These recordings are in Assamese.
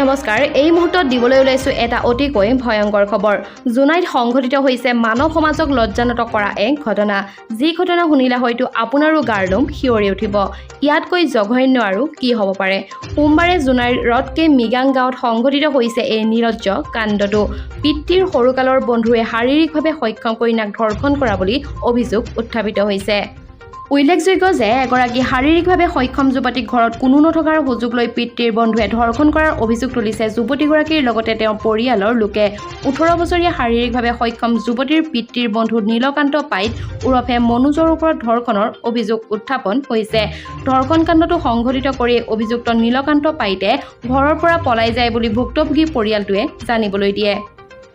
নমস্কাৰ, এই মুহূৰ্তত দিবলৈ ওলাইছোঁ এটা অতিকৈ ভয়ংকৰ খবৰ। জোনাইত সংঘটিত হৈছে মানৱ সমাজক লজ্জানত কৰা এক ঘটনা। যি ঘটনা শুনিলে হয়তো আপোনাৰো গাৰ নোম শিয়ৰি উঠিব। ইয়াতকৈ জঘন্য আৰু কি হ'ব পাৰে? সোমবাৰে জোনাইৰ ৰতকে মিগাং গাঁৱত সংঘটিত হৈছে এই নিৰ্লজ্জ কাণ্ডটো। পিতৃৰ সৰুকালৰ বন্ধুৱে শাৰীৰিকভাৱে সক্ষম কন্যাক ধৰ্ষণ কৰা বুলি অভিযোগ উত্থাপিত হৈছে। উল্লেখযোগ্য যে এগৰাকী শাৰীৰিকভাৱে সক্ষম যুৱতীক ঘৰত কোনো নথকাৰ সুযোগ লৈ পিতৃৰ বন্ধুৱে ধৰ্ষণ কৰাৰ অভিযোগ তুলিছে যুৱতীগৰাকীৰ লগতে তেওঁৰ পৰিয়ালৰ লোকে। 18 বছৰীয়া শাৰীৰিকভাৱে সক্ষম যুৱতীৰ পিতৃৰ বন্ধু নীলকান্ত পাইত ওৰফে মনোজৰ ওপৰত ধৰ্ষণৰ অভিযোগ উত্থাপন হৈছে। ধৰ্ষণ কাণ্ডটো সংঘটিত কৰি অভিযুক্ত নীলকান্ত পাইতে ঘৰৰ পৰা পলাই যায় বুলি ভুক্তভোগী পৰিয়ালটোৱে জানিবলৈ দিয়ে।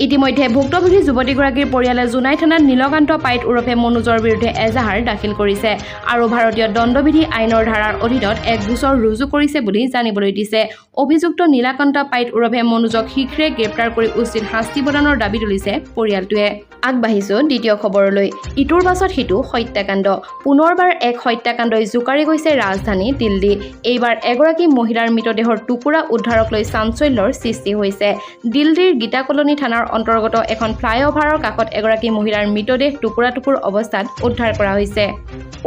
ইতিমধ্যে ভুক্তভোগী যুৱতীগৰাকীৰ পৰিয়ালে জোনাই থানাত নীলকান্ত পাইত ওৰফে মনোজৰ বিৰুদ্ধে এজাহাৰ দাখিল কৰিছে আৰু ভাৰতীয় দণ্ডবিধি আইনৰ ধাৰাৰ অধীনত এক গোচৰ ৰুজু কৰিছে বুলি জানিবলৈ দিছে। অভিযুক্ত নীলকান্ত পাইত ওৰফে মনোজক শীঘ্ৰে গ্ৰেপ্তাৰ কৰি উচিত শাস্তি প্ৰদানৰ দাবী তুলিছে পৰিয়ালটোৱে। আগবাঢ়িছো দ্বিতীয় খবৰলৈ। ইটোৰ পাছত সিটো হত্যাকাণ্ড। পুনৰবাৰ এক হত্যাকাণ্ডই জোকাৰি গৈছে ৰাজধানী দিল্লী। এইবাৰ এগৰাকী মহিলাৰ মৃতদেহৰ টুকুৰা উদ্ধাৰক লৈ চাঞ্চল্যৰ সৃষ্টি হৈছে। দিল্লীৰ গীতা কলনী থানাৰ অন্তৰ্গত এখন ফ্লাইঅভাৰৰ কাষত এগৰাকী মহিলাৰ মৃতদেহ টুকুৰা টুকুৰ অৱস্থাত উদ্ধাৰ কৰা হৈছে।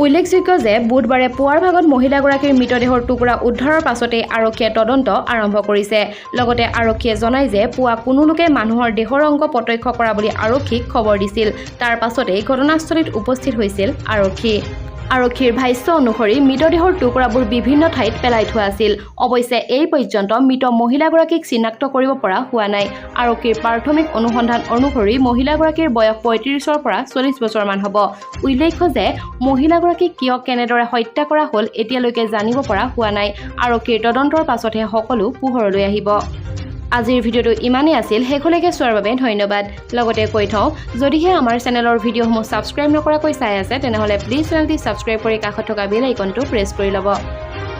উল্লেখযোগ্য যে বুধবাৰে পুৱাৰ ভাগত মহিলাগৰাকীৰ মৃতদেহৰ টুকুৰা উদ্ধাৰৰ পাছতেই আৰক্ষীয়ে তদন্ত আৰম্ভ কৰিছে। লগতে আৰক্ষীয়ে জনায় যে পুৱা কোনো লোকে মানুহৰ দেহৰ অংগ প্ৰত্যক্ষ কৰা বুলি আৰক্ষীক খবৰ দিছিল। তাৰ পাছতেই ঘটনাস্থলীত উপস্থিত হৈছিল আৰক্ষী। আৰক্ষীৰ ভাষ্য অনুসৰি মৃতদেহৰ টুকুৰাবোৰ বিভিন্ন ঠাইত পেলাই থোৱা আছিল। অৱশ্যে এই পৰ্যন্ত মৃত মহিলাগৰাকীক চিনাক্ত কৰিব পৰা হোৱা নাই। আৰক্ষীৰ প্ৰাথমিক অনুসন্ধান অনুসৰি মহিলাগৰাকীৰ বয়স 35ৰ পৰা 40 বছৰমান হ'ব। উল্লেখ্য যে মহিলাগৰাকীক কিয়, কেনেদৰে হত্যা কৰা হ'ল, এতিয়ালৈকে জানিব পৰা হোৱা নাই। আৰক্ষীৰ তদন্তৰ পাছতহে সকলো পোহৰলৈ আহিব। আজিৰ ভিডিঅ'টো ইমানেই আছিল। শেষলৈকে চোৱাৰ বাবে ধন্যবাদ। লগতে কৈ থওঁ, যদিহে আমাৰ চেনেলৰ ভিডিঅ'সমূহ ছাবস্ক্ৰাইব নকৰাকৈ চাই আছে, তেনেহ'লে প্লিজ চেনেলটি ছাবস্ক্ৰাইব কৰি কাষত থকা বেল আইকনটো প্ৰেছ কৰি ল'ব।